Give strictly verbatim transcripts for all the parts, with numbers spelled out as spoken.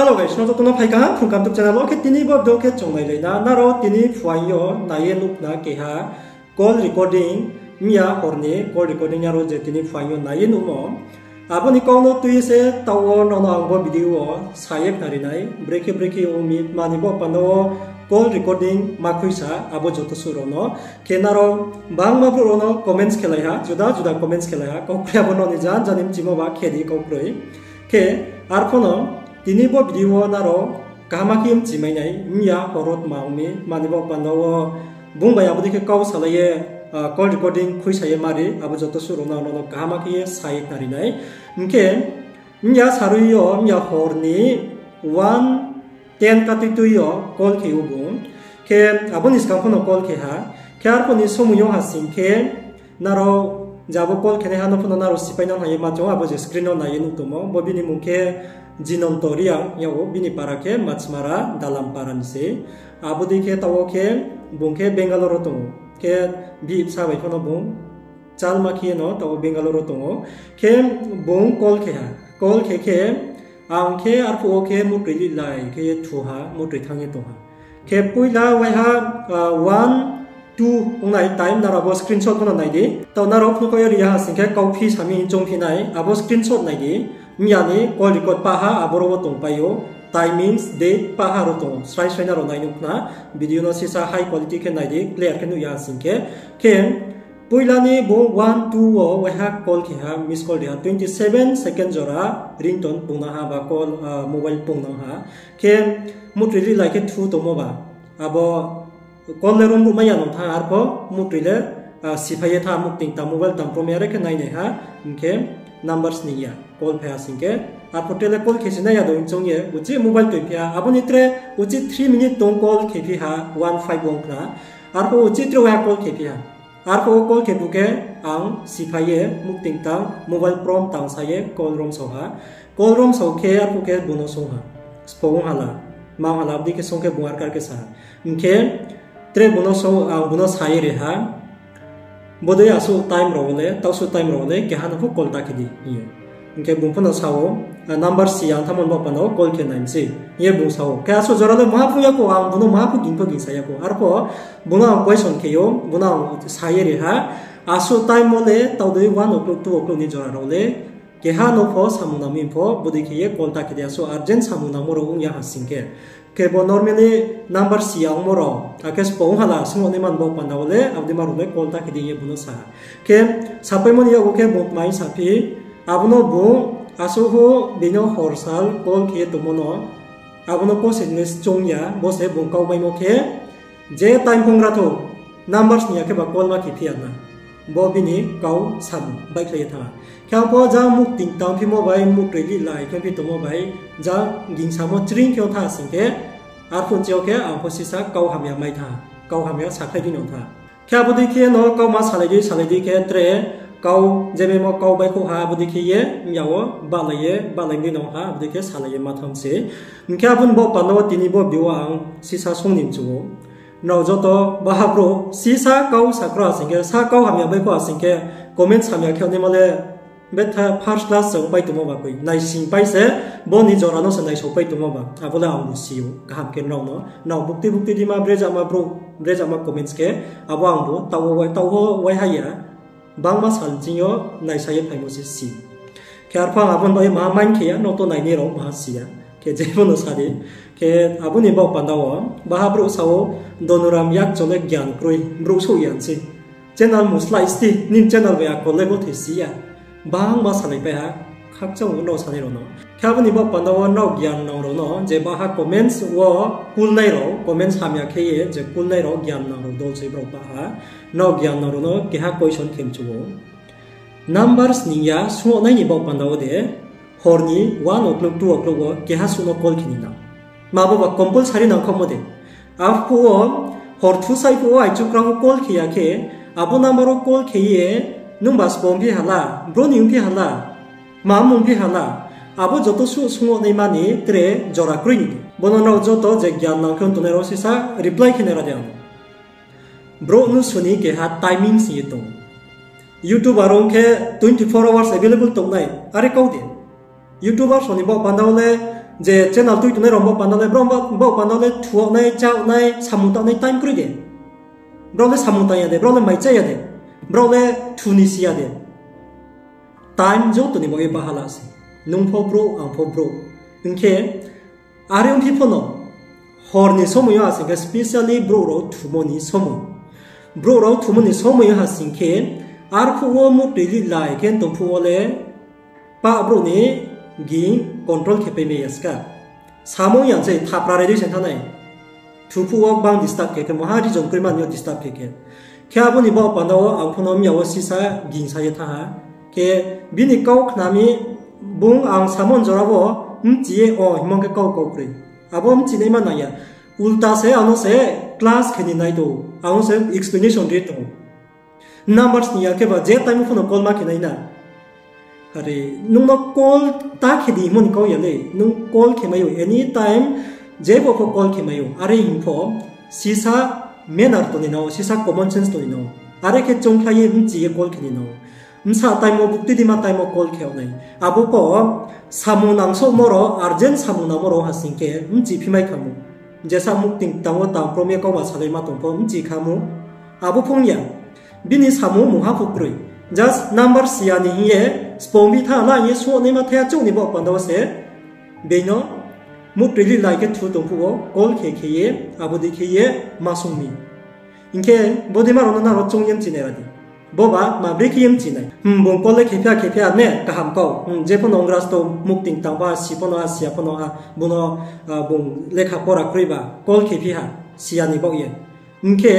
Hello guys, nrao joto no phai kaham Phrung Kaham YouTube channel wo. Khe tini bo video khe chung nailai na, nrao tini phuaing yo nai ye nuh khna keha call recording, mya hor ni call recording nrao je tini phuaing yo nai ye nuhmo. Abo ni kau no tui ye se taoh wo nrao no ang bo video wo sa ye khnari nai, brekhe brekhe ong mi, mani bo panda wo call recording ma khuisa, abo joto suh rao no. Khe nrao bangma brouh rao no comments khelai ha, juda juda comments khelai ha, kau kroi abo nrao ni jan jan ni mchimo ba khe di kau kroi. Khe arphuh no tini bo video wo nrao kaham khe mchimai nai, mya hor wo tma ong mi, mani bo panda wo bung bai abo dei khe kau salai ye, call recording khuisa ye mari, abo joto suh rao no nrao no kaham khe ye sa ye khnari nai. Hing khe mya sarui yo, mya hor ni one ten katui tui yo call khe ou bung. Khe abo ni skang pho no call khe ha. Khe arphuh ni somoi yo ha sing khe nrao je abo call khenaiha no pho no nrao sipai nang ha ye ma chung, abo je screen no nai ye nuh tongmo, bo bini mung khe Jinonto Reang yag ou, bini para khe Machmara Dalam para ni se. Abo dei khe taoh wo khe bung khe Bangalore wo tong ou. Khe bihih bsa bai pho no bung chalma khe ye no taoh wo Bangalore wo tong ou. Khe bung call khe ha. Call khe khe ang khe arphuh wo khe mutroi lihlai khe ye thu ha, mutroi thanng ye tong ha. Khe poila waiha, one two ongnai time, nrao abo screenshot pho no nai di. Taoh nrao phnuh khe ri ya ha sing khe kauphi sami choungphi nai, abo screenshot nai di. Mya ni call record pah ha, aboro wo tongpai ou. Timings, date pah ha ro tong ou. Srai srai nrao nai nuh khna. Video no sisa high quality khe nai di, clear khe nuh ya ha sing khe. Khe poila ni bung one two wo waiha call khe ha, miss call ri ha, twenty seven second jora ringtone pung nang ha ba call, mobile pung nang ha. Khe mutroi lihlai khe thu tongmo ba. Abo call le rom ruhmai ya nang thanng, arphuh mutroi le siphai ye thanng, mukting tang mobile tang prom ya re khe nai nai ha, hing khe number sning ya, call phai ha sing khe. Arphuh tre le call khe si nai ya do hing choung ye uchih mobile toiphi ha, abo ni tre uchih three minute tong call khephi ha, one five ong khna. Arphuh uchih tre waiha call khephi ha. Arphuh wo call khe phuh khe ang siphai ye mukting tang mobile prom tang sa ye call rom sao ha. Call rom sao khe arphuh khe bung no sung ha, spo ong hala, ma hala, abo dei khe sung khe bung arkar khe sa ha. Hing khe tre bung no sung, ang bung no sa ye ri ha, bodei asuh time rao wo le, taohsuh time rao wo le keha no pho call ta khe di hing ye. Hing khe bung pho no sa ou, number si ya ong thanngmo ni baoh panda wo call khe nai mi sei hing ye bung sa ou. Khe asuh jora le maha phuh ya khou, ang bung no maha phuh ging pho ging sa ya khou. Arphuh bung no ang question khe ou, bung no ang sa ye ri ha, asuh time wo le taoh dei one o'clock, two o'clock ni jora rao le keha no pho samung nang mi pho, bodei khe ye call ta khe di, asuh urgent samung nangmo rao ong ya ha sing khe. Khe bo normally number si ya ongmo rao, akhe spo ong hala, sung ong naima ni baoh panda wo le, abo dei ma rao le call ta khe di hing ye bung no sa ha. Khe sapaimo ni yakgu khe bung tma hing saphi, abo no bung asuh ho bini hor sal call khe ye tongmo no, abo no kose ni choung ya, bo se bung kau maimo khe, je time phung ra thou, number sning ya khe ba call ma khe phi ya na. Bo bini kau samung baihkhlai ye thanng ha. Khe ang pho jang mukting tang phimo bai, mutroi lihlai khe phi tongmo bai, jang gingsamo chring khe ong thanng sing khe, arphuh nching yo khe ang pho sisa kau hamya mai thanng ha, kau hamya sakhlai di nang thanng ha. Khe abo dei khe no kauma salai di, salai di khe tre kau, je memo kau baihkhouh ha, abo dei khe ye mya wo bahlai ye, bahlai di nang ha, abo dei khe salai ye ma thanng se. Hing khe abo ni baoh panda wo tini bo video wo ang sisa sung ni mchu ou. Nrao joto baha brouh sisa kau sakra sing khe, sa kau hamya baihkhouh ha sing khe, comment hamya khe naima le, betha first class se ongpai tongmo ba koi, naisingpai se, bo ni jora no se naisouhpai tongmo ba, abo le ang bo si ou, kaham khe nrao no, nrao bukti bukti dima brejama brouh, brejama comments khe, abo ang bo taoh wo wai, taoh wo waiha ya, bangma sal ching yo naisa ye phaimo se si. Khe arphuh ang abo ni bagoi maha mind khe ya, nrao to nainai rao maha si ya. Khe jepho no sa di. Khe abo ni baoh panda wo, baha brouh sa ou, Donuram Yakcho le gyan kroi, brouh souh ya sei. Channel mung slái sti, nini channel bai akol le bo thoi si ya. Bangma salaipai ha, khakchang ou nrao sanai rao no. Khe abo ni baoh panda wo nrao gyan nang rao no, je baha comments wo kulnai rao, comments hamya khe ye je kulnai rao gyan nang rao dol se brao pah ha. Nrao gyan nang rao no keha question khe mchu ou. Number sning ya sung nai ni baoh panda wo de, hor ni one o'clock, two o'clock wo keha suh no call khe ni nang. Ma bo ba compulsory nangkhaohmo de. Arphuh wo hor thusaih phuh wo aichu kra wo call khe ya khe, abo number wo call khe ye, nungba sbo ongphi hala, bro ni ongphi hala, ma mung phi hala, abo joto suh sung naima ni tre jora kroi ni. Bo no nrao joto je gyan nang khe tongnai rao sisa reply khe nai ra de ang. Brouh mnusu ni keha timing sing ye tong ou. YouTuber rao khe twenty four hours available tongnai, are kau de. YouTuber rao ni baoh panda wo le Je channel tui tongnai rao bo panda le, brao bo, bo panda le thuagnai, chaohnai, samung tangnai time kroi de. Brao le samung tang ya de, brao le mai chá ya de, brao le thu ni si ya de. Time joto ni baoh ye bahala se. Nung pho brouh, ang pho brouh. Hing khe, are ongphi pho no, hor ni somoi yo ha sing khe specially brouh rao thumo ni somoi. Brouh rao thumo ni somoi yo ha sing khe, arphuh wo muhtoi lilai khe tong phuh wo le, pah brouh ni ging control khe pai mai ya ska. Samung yang se thapra rai dei se thanng nai. Thuphuh wo gbang disturb khe khe, maha reason kroi mani yo disturb khe khe. Khe abo ni baoh panda wo ang pho no mya wo sisa gingsa ye thanng ha. Khe bini kau khna mi, bung ang samon jora wo bchi ye o himong khe kau kau kroi. Abo bchinaima nang ya. Ulta se ang no se class khe ni nai tong ou. Ang no se explanation ri tong ou. Numbers ni ya khe ba je time wo pho no call ma khe nai na. Are, nung no call ta khe di hingmo ni kau ya le, nung call khe mai ou, anytime, jebo pho call khe mai ou, are hing pho, sisa manner tong ni nang ou, sisa common sense tong ni nang ou, are khe choungkhlai ye bchi ye call khe ni nang ou. Bsa time wo, buktui dima time wo call khe yag nai. Abo pho, samung nang souhmo rao, urgent samung nangmo rao ha sing khe, bchi phi mai khamo. Jesa mukting tang wo tang prom ye kauma salai ma tong pho, bchi khamo. Abo phung ya. Bini samung mungha pho kroi. Just number si ya ni hing ye, spong bi tha la hing ye suh naima thaiha chouh ni baoh panda wo se, being no, muhtoi lilai khe thu tong phuh wo, call khe khe ye, abo dei khe ye, ma sung mi. Hing khe, bodei ma rao no nrao choung ye bchi nai ra di. Bo ba, ma brekhe ye bchi nai. Hmm, bung call le khe phi ha, khe phi ha, ne, kaham kau. Hmm, je pho no ongras to, mukting tang ba, si pho no ha, si ya pho no ha, bung no, ah, bung lekha pora kroi ba, call khe phi ha, si ya ni baoh ye. Hing khe,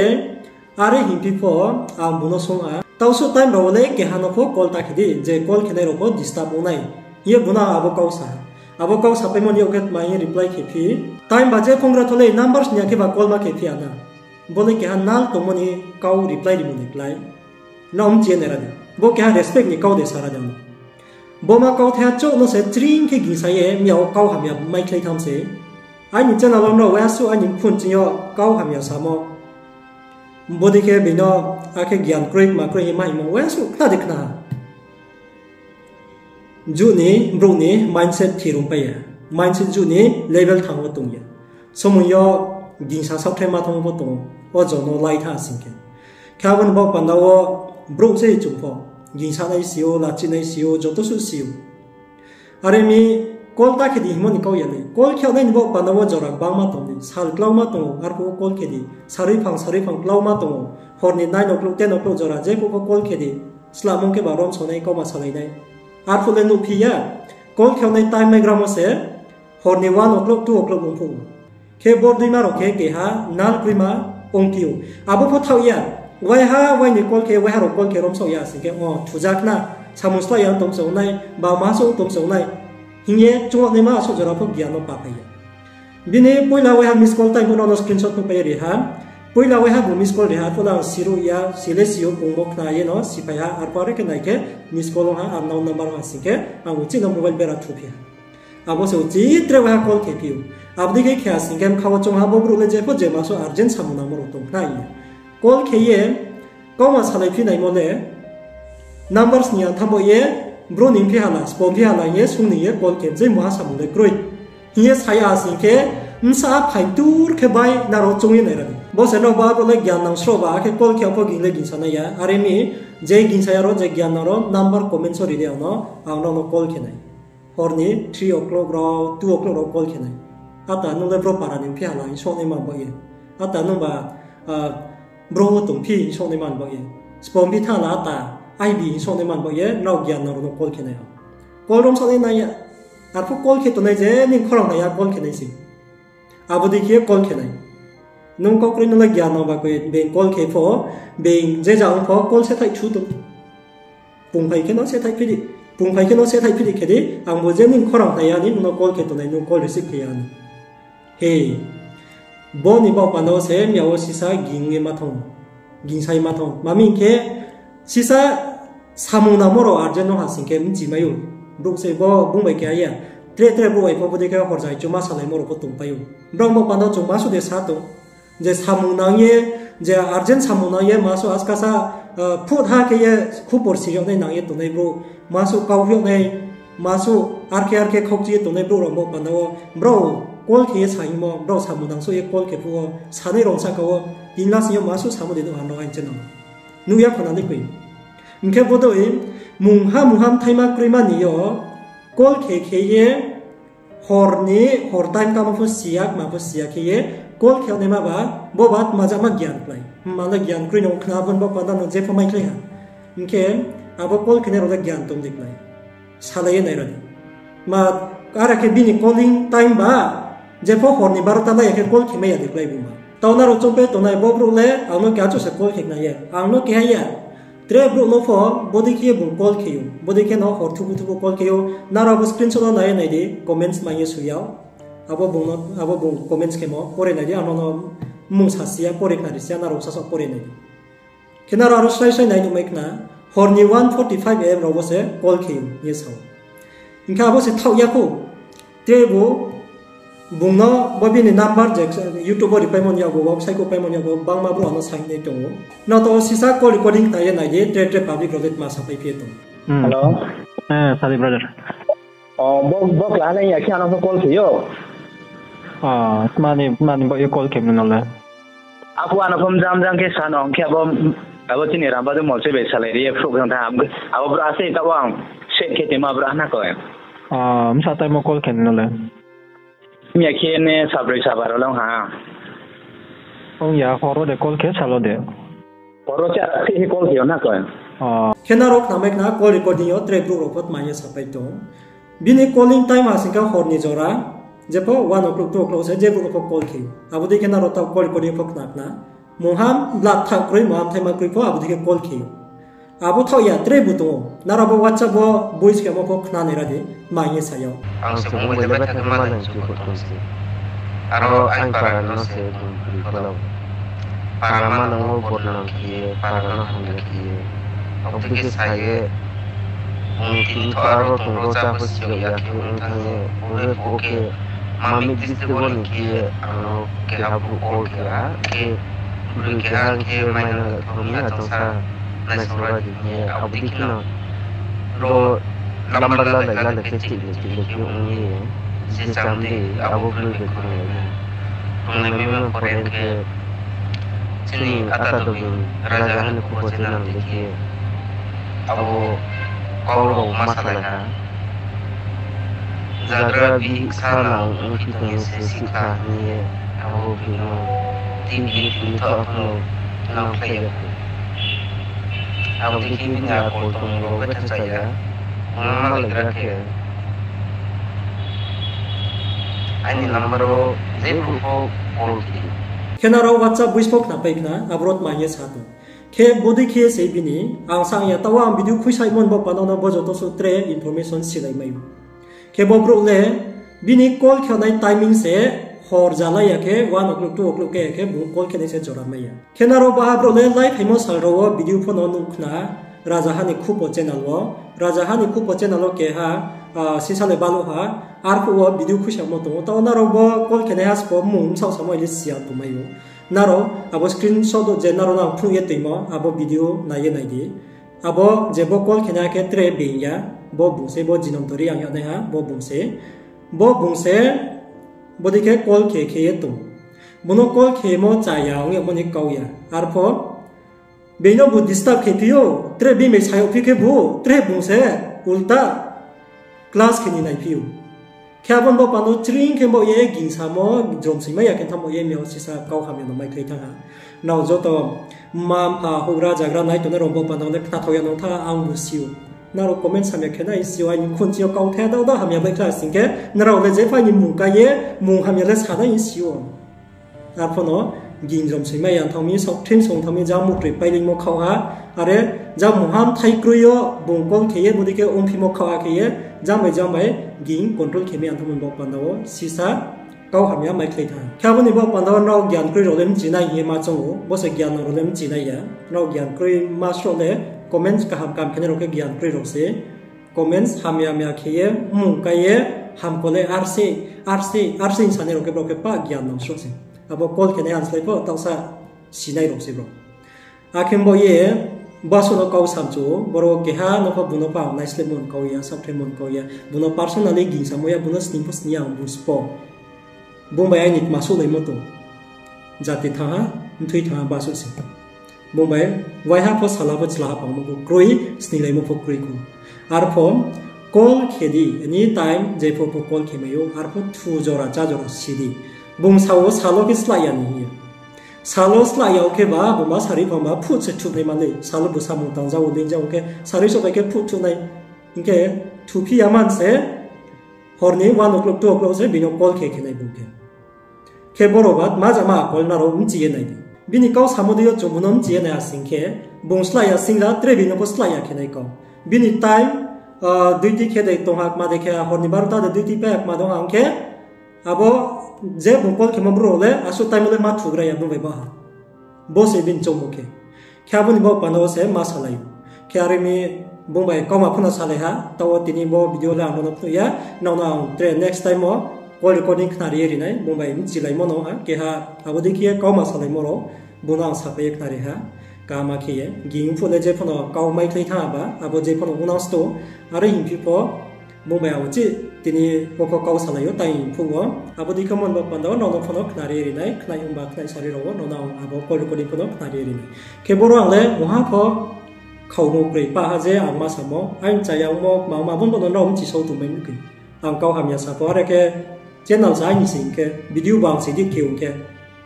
are hingphi pho, ang bung no sung ha. Tau suh time rao wo le keha no pho call ta khe di, je call khe nai rao pho disturb ong nai. Hing ye bung no abo kau sa ha. Abo kau sapaimo ni yo khe tma hing ye reply khe phi. Time ba je phone ra tho le number sni ya khe ba call ma khe phi ya na. Bo le keha nal tongmo ni kau reply rimo ni klái. Nrao bchi ye nai ra di. Bo keha respect ni kau de sa ra di ang no. Bo ma kauthai ya chouh no se chring khe gingsa ye, mya wo kau hamya maikhlai tham se. Aini channel wo nrao waiha suh aini phone ching yo kau hamya samo. Bodei khe being no, akhe gyan kroi, kma kroi hing ma hingmo, waiha suh khna de khna ha. Juh ni, brouh ni mindset thir ongpai ya. Mindset juh ni level thanng wo tong ya. Somoi yo gingsa saohthai ma thanng pho tong ou, o jo no lai tha sing khe. Khe abo ni baoh panda wo brouh se chung pho, gingsa nai si ou, lachi nai si ou, joto suh si ou. Are mi call ta khe di hingmo ni kau ya le. Call khe yag nai ni baoh panda wo jora gbangma tong di, sal klauma tong ou, arphuh wo call khe di. Sarui phang, sarui phang klauma tong ou. Hor ni nine o'clock, ten o'clock jora, jephuh pho call khe di. Slamung khe ba rom sonai, kauma salai nai. Arphuh le nuhphi ya. Call khe yag nai time maigramo se, hor ni one o'clock, two o'clock ong phuh ou. Khe borduima rao khe keha nal kroima ongphi ou. Abo pho thaoh ya. Waiha, wai ni call khe, waiha rao call khe romsaoh ya sing khe, o, thuja khna, samung slái ya tong se ong nai, ba ma suh tong se ong nai. Hing ye chung naima asuh jora pho gyan no paphai ya. Bini poila waiha miss call time pho no screenshot pho pai ri ha. Poila waiha bu miss call ri ha, pho no ang siruh ya, si le si ou, pungmo khna ye no siphai ha, arphuh are khe nai khe miss call ong ha, unknown number ong ha sing khe, ang uchih no mobile bera thuphi ha. Abo se uchih tre waiha call khe phi ou. Abo dei khe khe ha sing khe bkha wo chung ha bo brouh le jepho je ma suh urgent samung nangmo rao tong khna ye. Call khe ye, kauma salai phi naimo le, numbers ni ya thanng bo ye, brouh ni phi hala, spong phi hala hing ye, sung ni ye, call khe je maha samung le kroi. Hing ye sa ya sing khe, bsa phai tur khe bai nrao choung ye nai ra di. Bo se nrao ba abo le gyan nang sroh ba, akhe call khe abo ging le gingsa nai ya. Are mi, je gingsa ya rao, je gyan nang rao, number comment so ri di ang no, ang nrao no call khe nai. Hor ni three o'clock rao, two o'clock rao call khe nai. Ata nung le bro para ni phi hala hing souh nai man baoh ye. Ata nung ba, ah, bro wo tong phi hing souh nai man baoh ye. Spong phi tha la ata, I B hing souh nai man baoh ye, nrao gyan nang rao no call khe nai ha. Call rom souh nai nai ya. Arphuh call khe tongnai je, nini khorang nai ya call khe nai se. Abo dei khe call khe nai. Nung kau kroi nung le gyan nang ba koi, being call khe pho, being je ja ong pho, call se thaih thu tong. Pungphai khe no se thaih phi di. Pungphai khe no se thaih phi di khe di, ang bo je nini khorang nai ya ni, nung no call khe tongnai, nung call receive khe ya ni. He, bo ni baoh panda wo se mya wo sisa ging ye ma thanng, gingsa ye ma thanng. Ma mi hing khe, sisa samung nangmo rao urgent no ha sing khe bchi mai ou. Brouh se bo bung bai khe ha ya. Tre tre brouh bai pho bodei khe horjai chuma salaimo rao pho tongpai ou. Brao baoh panda wo chung ma suh de sa tong. Je samung nang ye, je urgent samung nang ye, ma suh askasa, ah, phut ha khe ye, khupor si yag nai nang ye tongnai brouh, ma suh kau yag nai, Masuh arkhe arkhe khaukchi ye tongnai brouh rao bo panda wo, brao call khe ye sa hingmo, brao samung nangsuh ye call khe phuh wo, sanai rao sahka wo, tin la sing yo masuh samo de nuh ha no aini channel wo. Nuh ya khona ni koi. Hing khe bodei, mungha mungha mthaima kroima ni yo, call khe khe ye, hor ni, hor time kamo pho si ya, kma pho si ya khe ye, call khe yag naima ba, bo ba tma jama gian klái. Himba le gian kroi no khna abo ni bo panda no jepho maikhlai ha. Hing khe, abo call khenai rao le gian tong di klái. Salai ye naira di. Ma, ara khe bini calling time ba, jepho hor ni barota lai ya khe call khe mai ya di klái bung ba. Tao nrao chongpe tongnai bo brouh le, ang no keha achouh se call khe khna ye. Ang no keha ya. Tre brouh no pho, bodei khe ye bung call khe ou. Bodei khe no hor thubu thubu call khe ou. Nrao abo screenshot no nai ye nai di, comments mai ye soi yag. Abo bung no, abo bung comments khemo, pore nai di, ang no no mung sasi ya, pore khnari si ya, nrao sasaoh pore nai di. Khe nrao aro srai srai nai nuhmai khna, hor ni one forty-five A M rao wo se call khe ou hing ye sa ou. Hing khe abo se thaoh ya khou, tre bo bung no bo bini number je YouTube wo ripaimo ni yakgu, website wo paimo ni yakgu, bangma brouh ang no sainai tong ou. Nrao to sisa call recording khna ye nai di, tre tre public rao le tma sapai phi ye tong. Hello. Sadi brother. O, bo, bo kla nai ya khe ano pho call khe ou. Tma ni, tma ni baoh ye call khe mi no le? Aphuh ano pho mjang mjang khe sa no, hing khe abo, abo chini Rambadu Molsoi bai salai ri ye phruh khe thanng ha. Abo brouh ase taoh ang set khe tongma brouh hna koi. Bsa time wo call khe mi no le? Miya khe ne sabroi saba rao le ong ha. Ong ya, hor wo de call khe, sal wo de? Hor wo cha khe call khe yo na koi. Khe nrao khnamai khna call recording yo tre brouh rao pho tma ye sapai tong. Bini calling time ha sing khe hor ni jora, jepho one o'clock, two o'clock se je brouh no pho call khe ou. Abo dei khe nrao taoh call recording yo pho khna khna. Mungha blatha kroi, mungha mthaima kroi pho abo dei khe call khe ou. Abo thaoh ya, tre bu tong ou. Nrao bo WhatsApp wo voice khemo pho khna nai ra di, tma hing ye sa yag. Ang se mobile le baitha khe malai ni chuh kho tong se. Aro aini para no se bung broi pho la ou. Para manang wo bornang khe ye, para no hamya khe ye. Abo dei khe sa ye, bung tini tho aro tong ro cha pho si yag ya khe ong thanng ye, bung le bo khe mami district wo ni khe ye, ang no keha brouh call khe ha, khe broi keha khe mai no tho mi achang sa naisao ra di hing ye, abo dei khe no ro number lalai lalai khe chih le chih le khe ong ye, je cham di abo broi bai khrunglai na. Khrunglai mai ma pore khe chini ata dobing raja hani khupo channel dei khe abo kau rao ma salai ha. Jagra bihih ksa nang ongphi tong ye se sihkha hing ye, abo bihih no tini tini tho aphuh no nangkhlai ya kho. Abo dei khe bini akol tongmung rao betha cha ya, ongna malai gra khe. Aini number wo je brouh pho call khe di. Khe nrao WhatsApp voice pho khnapai khna, aboro tma hing ye sa tong. Khe bodei khe se bini, ang sa ya, taoh ang video khuisaimo ni bo panda no bo joto suh tre information silai mai ou. Khe bo brouh le, bini call khe nai timing se, hor jalai ya khe, one o'clock, two o'clock khe ya khe, bung call khe nai se jora mai ya. Khe nrao baha brouh le live phaimo sal rao wo video pho no nuh khna, Raja Hani Khupo channel wo. Raja Hani Khupo channel wo keha, sisa le baluh ha, arphuh wo video khuisamo tong ou. Taoh nrao bo call khe nai ha sbo mmung bsaoh samo le siya tongmai ou. Nrao abo screenshot je nrao no ang phnuh ye toimo, abo video nai ye nai di. Abo je bo call khe nai ha khe tre being ya, bo bung se, bo Jinontori ang yag nai ha, bo bung se. Bo bung se, bodei khe call khe khe ye tong. Bung no call khemo cha ya ong yagmo ni kau ya. Arpho, being no bu disturb khe phi ou, tre being bai sa yag phi khe bu, tre bung se, ulta class khe ni nai phi ou. Khe abo ni bo panda chring khe bo ye gingsamo, jrom soimai ya khe thanng bo ye miya wo sisa kau hamya no maikhlai thanng ha. Nrao joto mma mpha houhgra jagra nai tongnai rao bo panda le khnathaoh ya nung tha ang bu si ou. Nrao comment hamya khe nai si ou, aini khunchi yo kauthai dao dao hamya bai khe sing khe, nrao le jepho aini mung kai ye, mung hamya le sa nai si ou. Arpho no ging jrom soimai ya thanng mi, saohthin song thanng mi, jang muhtroi pailaimo khaoh ha, are jang mungha mthai kroi yo bung call khe ye, bodei khe ongphimo khaoh ha khe ye, jang bai jang bai ging control khe mai ya thanng mi bo panda wo sisa kau hamya maikhlai thanng. Khe abo ni bo panda wo nrao gian kroi rao le mchinai hing ye ma choung ou, bo se gian rao le mchinai ya. Nrao gian kroi ma sroh le comments kaham kaham khenai rao khe gian kroi rao se. Comments hamya hamya khe ye, mmung kai ye, hamko le arse, arse, arse hing sanai rao khe brao khe pah gian nang sroh se. Abo call khe nai ang slái pho taohsa sinai rao se brao. Akhe bo ye, Basuh no kau samchu ou, boro keha no pho bung no pho ang naislehmo kau ya, saohthaimo kau ya, bung no personally gingsamo ya, bung no sning pho sning ya ang bung spo. Bung bai aini tma souhlaimo tong. Jati thanng ha, mthoi thanng ha basuh se. Bung bai waiha pho sala pho chlaha pangmo pho kroi, sninglaimo pho kroi kho. Arpho call khe di, anytime jepho pho call khe mai ou, arpho thu jora, chá jora si di. Bung sao salo khe slái ya ni hing ye. Salo slái ya khe ba, bung ba sari phang ba, phuh se thuh nai ma le, salo bung samung tang ja ou, leing ja ou khe, sari sopai khe phuh thuh nai. Hing khe, thuphi ya man se, hor ni one o'clock, two o'clock se bini call khe khe nai bung khe. Khe boro ba tma jama call nrao mchi ye nai di. Bini kau samo dei yo chung bung no mchi ye nai asing khe, bung slái ya sing la, tre bini pho slái ya khe nai kau. Bini time, ah, duty khe dei tong ha, kma dei khe hor ni barota de duty pai ha, kma dong ha hing khe, abo je bung call khemo brouh le, asuh time le ma thugra ya bung bai ba ha. Bo se bini choungmo khe. Khe abo ni baoh panda wo se ma salai ou. Khe are mi bung bai kauma pho no salai ha, taoh wo tini bo video le ang no phnuh ya, nrao no ang tre next time wo call recording khnari ye ri nai, bung bai mchilaimo no ha, keha abo dei khe ye kauma salaimo rao, bung no ang sapai ye khnari ha, kaham khe ye, ging phuh le jepho no kau maikhlai thanng ha ba, abo jepho no unang sto, are hingphi pho, bung bai ang uchih tini bo pho kau salai ou, tai phuh wo, abo dei khe mon bo panda wo, nrao no pho no khnari ye ri nai, khnai ongba khnai sari rao wo, nrao no ang abo call recording pho no khnari ye ri nai. Khe boro ang le mungha pho khaumo kroi, pah ha je ang ma samo, aini chaya ongmo, kma ongmo, abo bo no nrao mchi sao tongmai mi khe. Ang kau hamya sa pho, are khe channel sa aini sing khe, video bo ang se edit khe ong khe.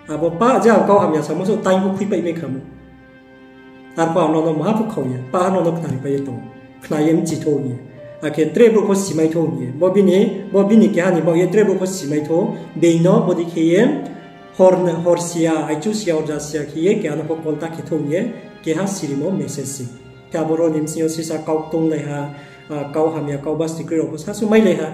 Abo pah je ang kau hamya samo so time pho khuipai mai khamo. Arpho ang nrao no maha pho khau ya, pah ha nrao no khnari pai ye tong. Khna ye mchi thou hing ye. Akhe tre brouh pho simai thou hing ye. Bo bini, bo bini keha ni baoh ye tre brouh pho simai thou. Being no bodei khe ye hor, hor siya, aichu siya, orja siya khe ye keha no pho call ta khe thou hing ye. Keha sirimo message se. Khe aboro ni bsing yo sisa kau ktonglai ha, ah, kau hamya, kau basti kroi rao pho sasu mailai ha.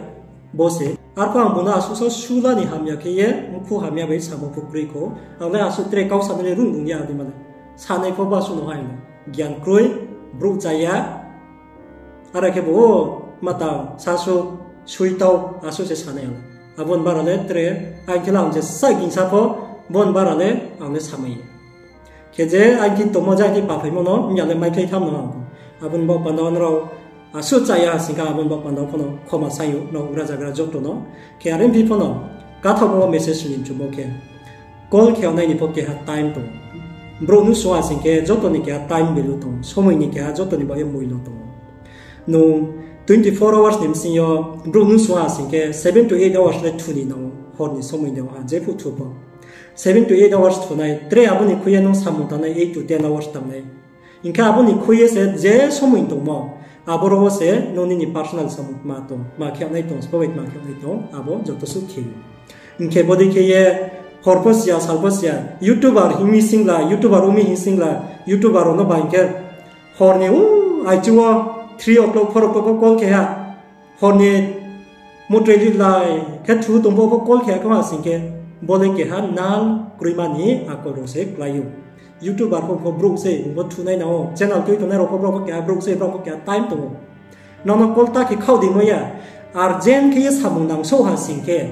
Bo se. Arpho ang bung no asuh so sula ni hamya khe ye, mkhu hamya bai samo pho kroi kho. Ang le asuh tre kau sanai le rung rung ya di mane. Sanai pho basuh no hai no. Gyan kroi, brouh chaya. Are khe bo, o, matang, sasu, suitau, asuh se sanai ang. Abo ni bara le tre, ang khe le ang je sa gingsa pho, bo ni bara le ang le samai. Khe je ang khe tongmo jati paphaimo no, mya le maikhlai tham no ang. Abo ni baoh panda wo nrao, asuh chaya sing khe abo ni baoh panda wo pho no, khoma sai ou, nrao gra jagra joto no. Khe are phi pho no, kathaomo message ni mchumo khe. Call khe yag nai ni pho keha time tong. Brouh nusung ha sing khe joto ni keha time value tong. Somoi ni keha joto ni baoh ye moilo tong. Nung twenty four hours ni bsing yo, brouh nusung ha sing khe seven to eight hours le thu ni nang hor ni somoi ni ha, jephuh thu pho. Seven to eight hours thunai, tre abo ni khui ye nung samung tangnai eight to ten hours tangnai. Hing khe abo ni khui ye se je somoi tongmo, aboro wo se nung nini personal samung tma tong, tma khe yag nai tong, sbo bai tma khe yag nai tong, abo joto suh khe ou. Hing khe bodei khe ye hor pho siya, sal pho siya, YouTuber hing mi sing la, YouTuber ong mi hing sing la, YouTuber rao no ba hing khe hor ni, u, aichu wo three o'clock, four o'clock wo call khe ha. Hor ni mutroi ri lai khe thu tong pho, pho call khe ha khe ma sing khe, bo le keha nal kroima ni akol rao se klái ou. YouTuber pho, pho brouh se, bung pho thunai nang ou, channel tui tongnai rao pho, brao pho keha brouh se, brao pho keha time tong ou. Nang no call ta khe khaoh di mo ya, urgent khe ye samung nangsouh ha sing khe,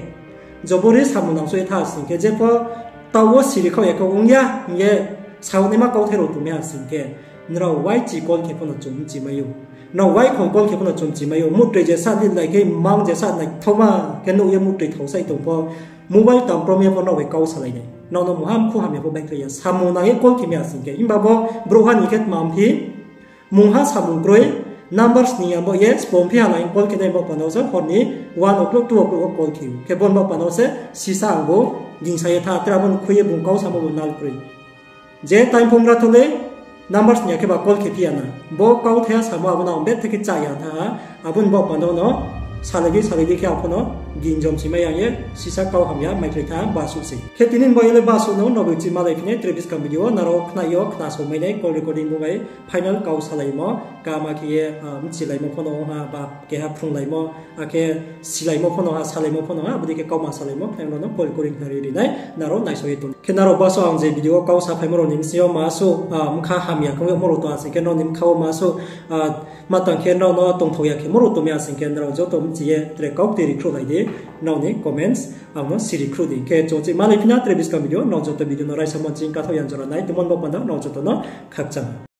jobori samung nangsouh ye tha sing khe, jepho taoh wo siri khaoh ya khe ong ya hing ye, saonaima kauthai rao tongmai ha sing khe, nrao waichi call khe pho no chung mchi mai ou. Nrao waikhong call khe pho no chung mchi mai ou. Mutroi je sa di lai khe, mang je sa naithaoma khe nuh ye mutroi thao sai tong pho, mobile tamprom ye pho nrao bai kau salai nai. Nrao no mungha mkhu hamya pho baihkhlai ya. Samung nang ye call khe mi ha sing khe. Himba bo brouhha ni khe tma mphi, mungha samung kroi, number sning ya bo ye, sbo mphi ha nai call khe nai bo panda wo se, hor ni one o'clock, two o'clock wo call khe ou. Khe bo ni bo panda wo se, sisa ang bo, gingsa ye tha, tre abo ni khui ye bung kau samo bo nal kroi. Je time phone ra tho le, number sning ya khe ba call khe phi ya na. Bo kauthai ha samo abo no ang betha khe chá ya tha ha, abo ni bo panda wo no, salai di, salai di khe ang pho no, ginjom si mai yang ye, sisa kau hamya, maikhlai tha, basuh se. Khe tini ni bo ye le basuh no, nrao bai chi malai phi nai, tre buskang video wo, nrao khnai yo, khna so mai nai, call recording bo bai, final kau salaimo, kaham khe ye, ah, mchilaimo pho no ha, ba keha phrunglaimo, akhe silaimo pho no ha, salaimo pho no ha, abo dei khe kauma salaimo, final no call recording khnari ri nai, nrao naisao ye tong. Khe nrao basuh ang je video wo kau saphaimo rao ni bsing yo ma suh, ah, bkha hamya khe ongmo rao tong ha sing khe nrao ni bkha wo ma suh, ah, ma tang khe nrao no tongthao ya khe mo rao tong mi ha sing khe nrao joto mchi ye tre kau kti ri khruhlai di, nrao ni comments, ang no siri khruh di. Khe chung chi malai phi na tre buskang video, nrao joto video no raisa mo ching kathaoh ya jora nai, tongmo ni bo panda wo nrao joto no khakchang.